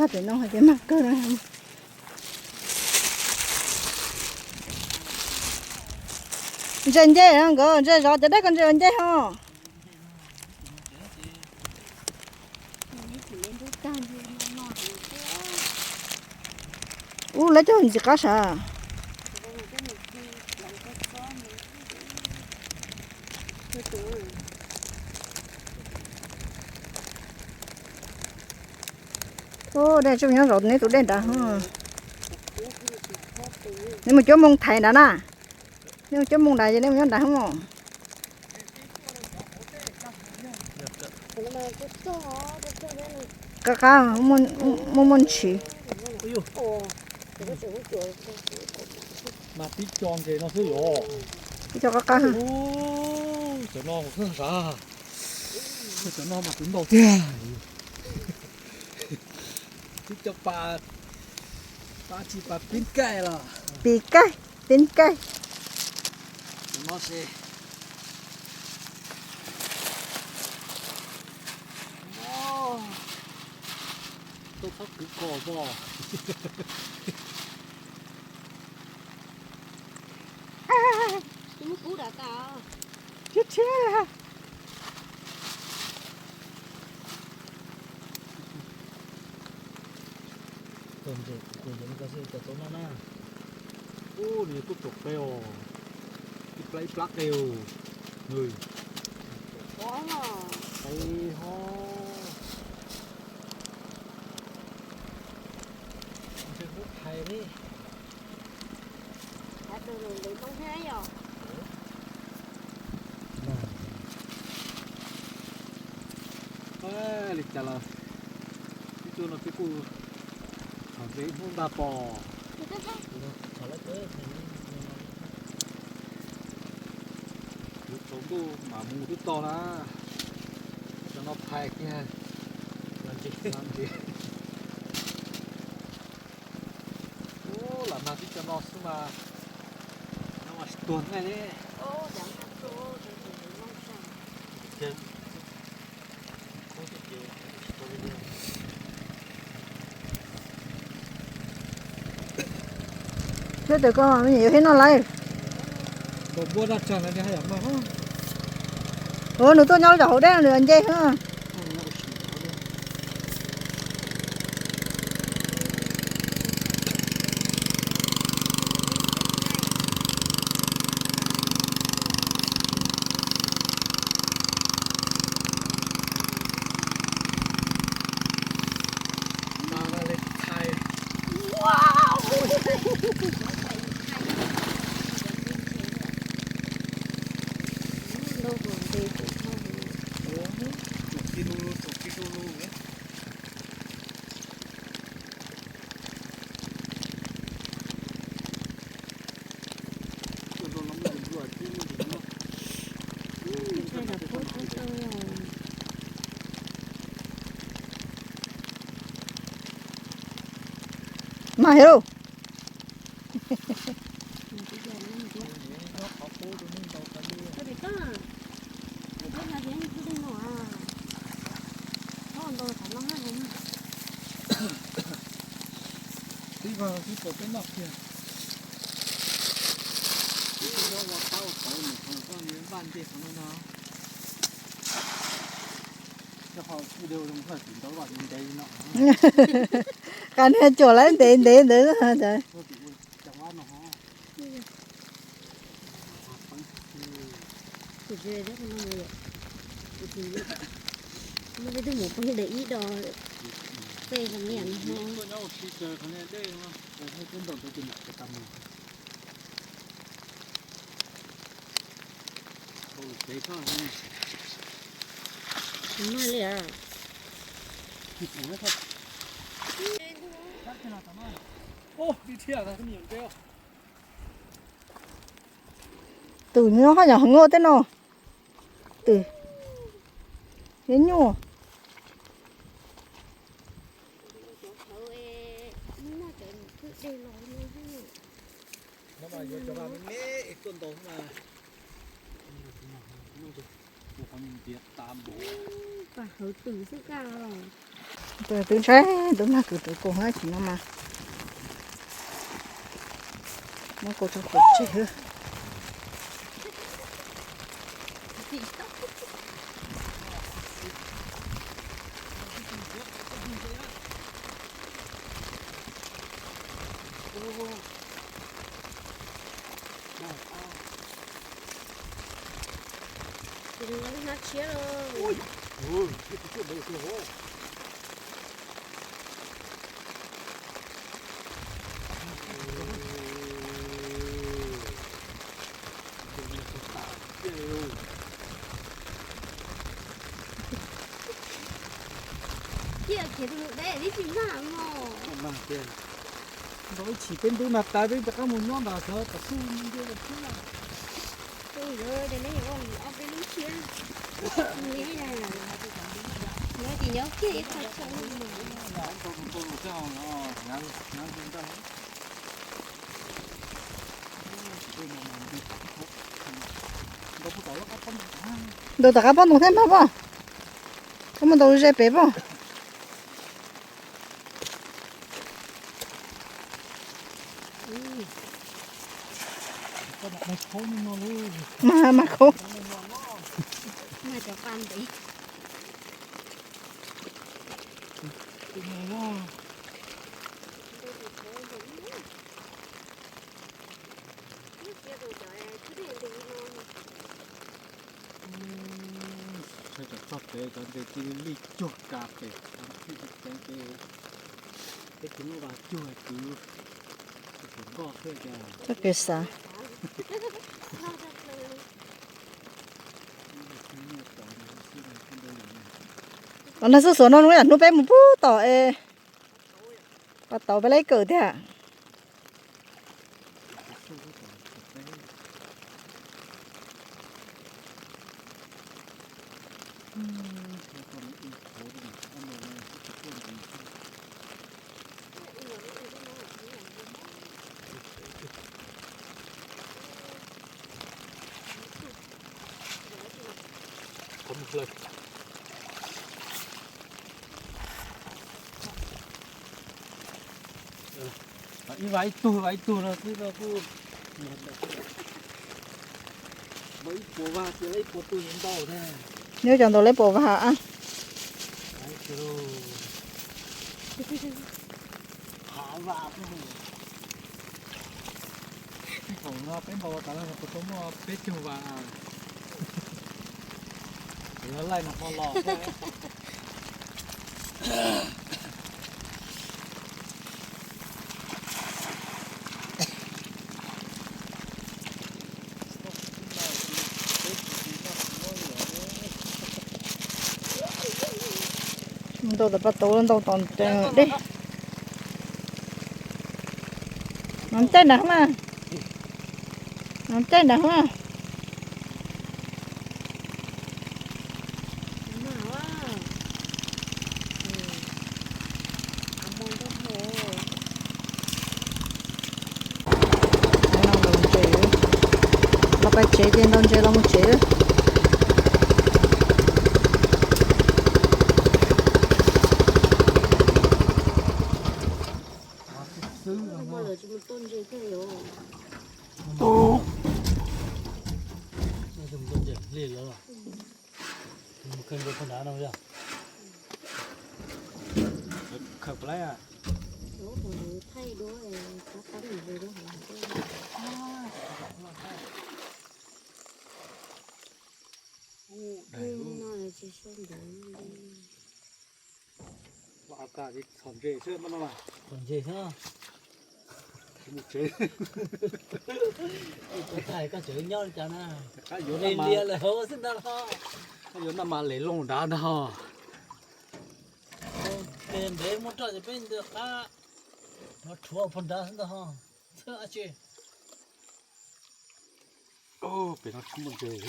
Pem no hais tias mag kawg na. Ntses nce no nkawd, ntses zov cov dej ko ntses ua nce ho. Ub, lawv cog ntxim qab sav. Ub, dej tsis nyob zov neb tus dej nrad. Neb mus cuab moo thaiv nrad na. Neb mus cuab moo nrad ces neb mus nyob nrad hov. Qab qab, muaj muaj ntshis. Mas tib co ntses no xwb yom. Tib co qab qab. Cov no mas kuj sav. Cov no mas kuv ntau tiag. Tib co pas, pas tsis pas pib kaij los. Pib kaij, pib kaij. Cov no ces tuaj txhob kwv kos pom. Tshiab tshiab. Tus ntses kuv kuv yuav li ko xwb cov tau noj na. Ub, nws yuav tuaj tuam qe os. Ib plab ib plab qe os. Qe ho. Ntses kuj thaiv li. Li cas los ib tug no twb kuj txhom ntses ib hnub ntag pom. Kuv tsaus ntuj mam mus twb tau na. Cov no phais kiag. Lam ntses. Lam ntses. Ub, lam nag tib co no xwb mas no mas tsis tuag nej li. Thiab tus ko me nyuam yuav hiab noj lawm. Ua nws tuaj nyob lub cov hauv dej no nws nce xwb. Mas hello. Twb vag twb pom peb noj kiag. Twb ua qab ua tauv mus qhov koj yuav npaj ntej qhov no no. Coj qhov video zoo koj tsis ntaub los ntev no. Qab niag cuam lawm ntev ntev ntawd. Muaj tej tug mus poob de ib do tej no. Mag li a. Tus nyob haj yam hwv tej no. Tus nyuaj. Pas hawv twm xwb kaj los. Twb ntshai tus nag kwv tus koom hab tsis no mas muab kua tso pov tseg. Ntaus ib chim peb ntub nag tas peb rov qab mus nyob ntawm cov tom tub ntsia xwb. Ntaus tom qab pob ntoo thiab npawg pob. Koj mus ntaus ze pem pob. Mas, mas khaub. Saib cov txoj kev cov ntses cia li lij cuag kas pem, peb tsis muaj vas cuag kwv, nkoj xwb cas. Txoj kev xav. Os, nag xub xuav no yam hnub peb mus pub tom es pas tauv peb lab kawm tiag. Ib vas ib tug, vas ib tug no xwb no kuj ib puas vag ib puas tug ntau thiab. Nyob cov ntaus lab puas vag a. Thaum no peb ntaus tas lawm puas tau muaj peb caug vas. Lawv laij no ho los. Ntau tas pas tauv ntau tom dej. No caij nrad mas. No caij nrad mas. Los pais tsev ces ntaus ntses los mus tsev. Txhom ntses xwb no. Txhom ntses xwb. Koj tseem nyob li cas na? Li lias lawm hauv xwb ntag los? Koj yuav noj mas lem looj nrad ntag ho. Ces ntev muaj roj ces peb ntws qab rhuav phom nrad xwb ntag ho. Txhawb dab tsi? Pem no tsis muaj ntses.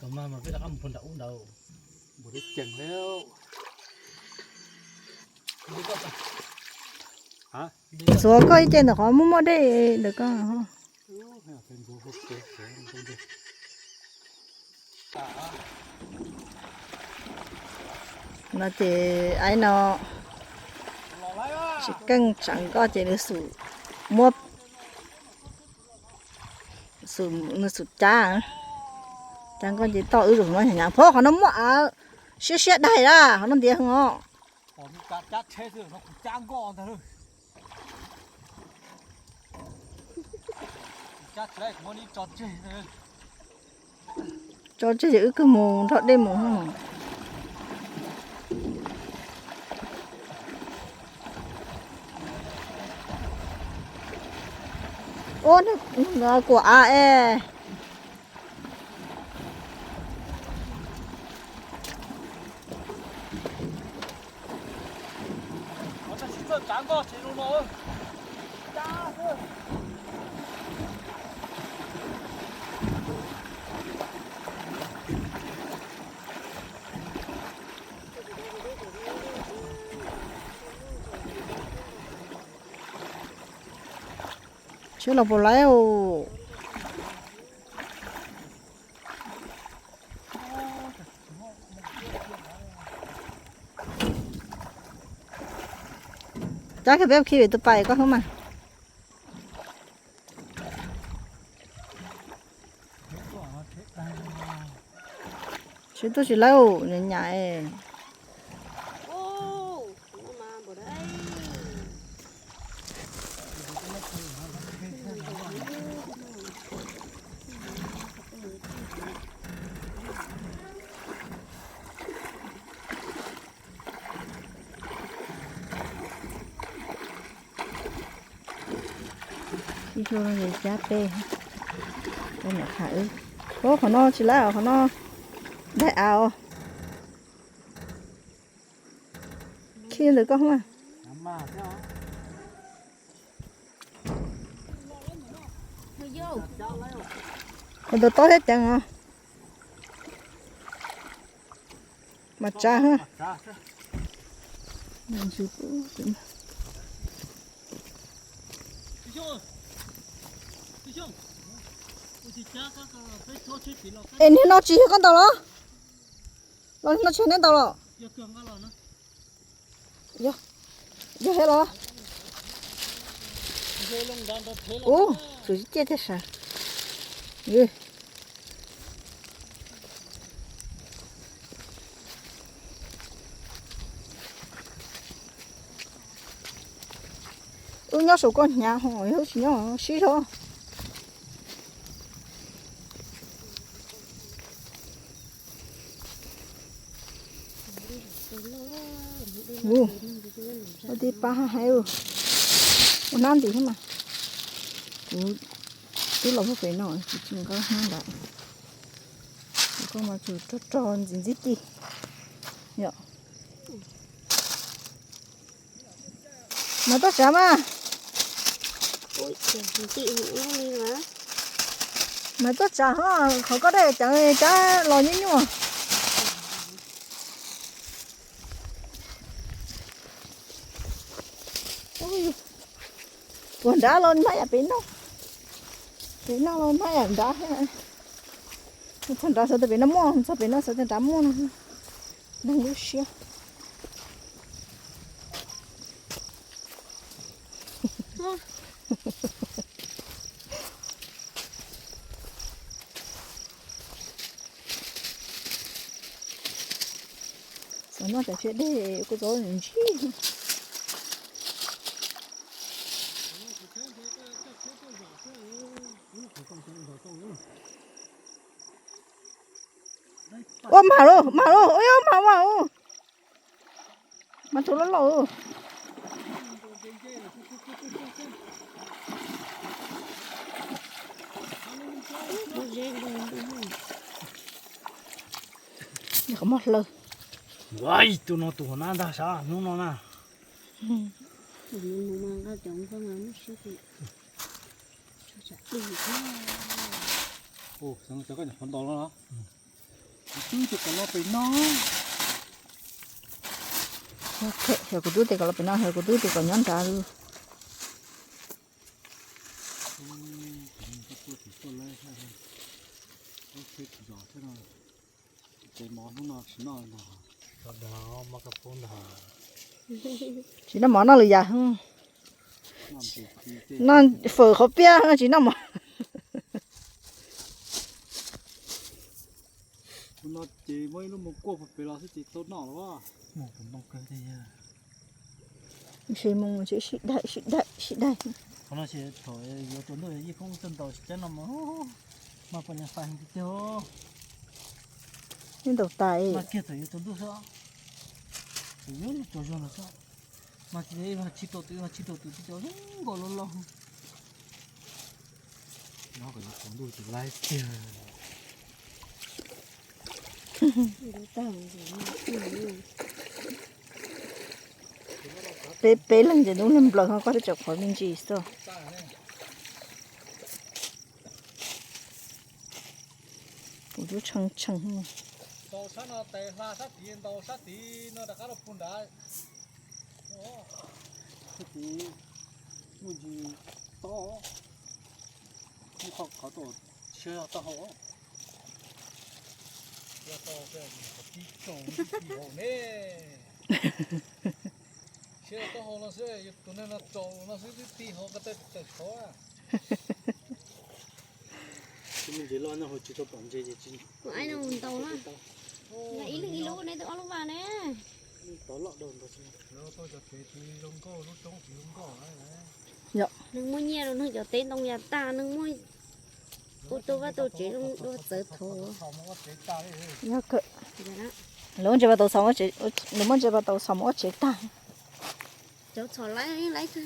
Kom mag mas peb rov qab mus phom nrad ub ntawd. Npua dej ceem li. Xuav koj ib ce ntawm qhov muaj muaj dej ntawm koj. No ces aib no tsis keej tsam nkoj ces nws xum muab, nws xum cab, cab nkoj ces toj wb zaum no hnyav hnyav. Phob, qhov no muaj av siab siab daig a, qhov no ntiav heev os. Tso tseg ces wb kawg mus nrog dej mus. Ua kuam av es. Tsheb los puas laib os. Cab kiag peb khi tus pais koj hnub mas. Tsis tuaj tsis laib, nyam nyam. Ib zaug no ces cab peb, cab nyuam qhuav wb. Ub, qhov no tsis laib os, qhov no daig av os. Khi ntawm koj hnub. Qhov ntawd tob thiab ceev os. Mas tsav. Es niag no tsis yog koj ntaus los? Los niag no tsis yog neb ntaus los? Yog, yog thiab los? Ub, tsuas ciaj tiag sav. Wb nyob saum koj hnyav ho, wb tsis nyob sib zog. Ua tib pab hais ua hnab ntim thiab mas. Kuv twb los puag pem no kuv tsis nqa hnab ntawd. Koj mas tsuas rog rog ntxim ntxib ti. Yom. Mas tuaj tsav mas. Mas tuaj tsav ho, qhov koj dej ceev cab los nyuaj nyuaj. Puag nrad los hnab yam pem no. Pem no los hnab yam nrad thiab. Txog nrad xav tias pem no muaj, txog pem no xav tias nrad muaj no. Neeg lub siab. Xav noj cov phiaj dej kuj txob ntsib. Ua mag lauj, mag lauj, ua yog mag mas. Mas tug loj loj. Qhov muag hlaw. Tus no tus hauv nab ntag sab hnub no na. Twb tias kom los pem no. Yog kuv twb tias kom los pem no, yog kuv twb tias kom nyob nrad li. Ces mov hnub no tsis noj ntag. Tsis noj mov noj lwm yam. Noj fawm qhov piab tsis noj mov. Ces muab ib lub moo kuaj pem los xwb ces tau noj lawm. Ntshe moo sib daim sib daim sib daim. Qhov no ces thaum yuav tsaus ntuj yeej poob tau ntaus cab no mas mas poj niam fais tiag tiag. Yeej ntaus tas mas kiag thaum yuav tsaus ntuj xwb. Thaum yuav tsaus zog no xwb. Mas tsis tau tus, tsis tau tus tib co zoo nkaus loj loj. No kom yuav tsaus ntuj ces laib tiag. Peb peb leeg ces ntub leeg nplaws ho koj twb tseem qhuav me ntsis xwb. Kuv lub tshee tshee. Ntaus sab no tes hla sab tid, ntaus sab tid no rov qab los puag nrad. Muaj ntsis tob, muaj qhov tau siab taub hau. Siab taub hau ne. Siab taub hau no xwb, tus neeg no tsaus no xwb twb tig hauv ko taw tawm tshov. Tus me ntsis loj nyob hauv tsis tau pom ntses ces tsis. Kuv aib no mus ntaus na. Ib leeg ib lub, neb twb ob lub vaj ne. Tov loj dua ntau tsis. Neeg muaj nyiaj rau neeg cov teb ntoo yas tag, neeg muaj ua tau vaj tau tsev zoo dua txawv thov. Lawv muab ntses pas tau xom, lawv muab ntses pas tau xom ua tsev tag. Cov txhom laib yeej laib kawg.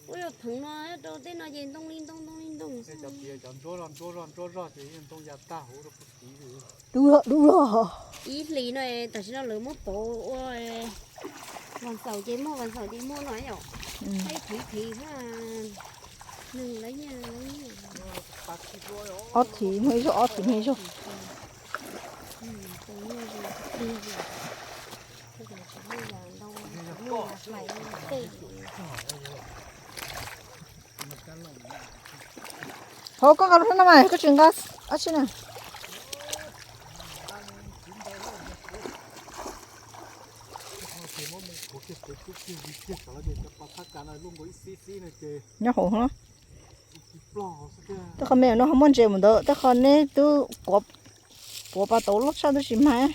Ua yog pheev no rau tej no ces ntoo li ntoo ntoo li ntoo. Dub lug. Ib hlis no tam sim no lawv muab pauv ua vas xaum ces muaj, vas xaum ces muaj no yom. Ib thim thim neeg lawv nyiaj lawv nyiaj. Ob thim muaj ib zaug, ob thim muaj ib zaug. Hauv koj nqa lub hnab no mas koj tsis nqa dab tsi na. Nyob hauv no. Tej qhov me no ho muaj ntses mus ntawd, tej qhov neb twb puav pas tau loj tshaj twb tsis mag.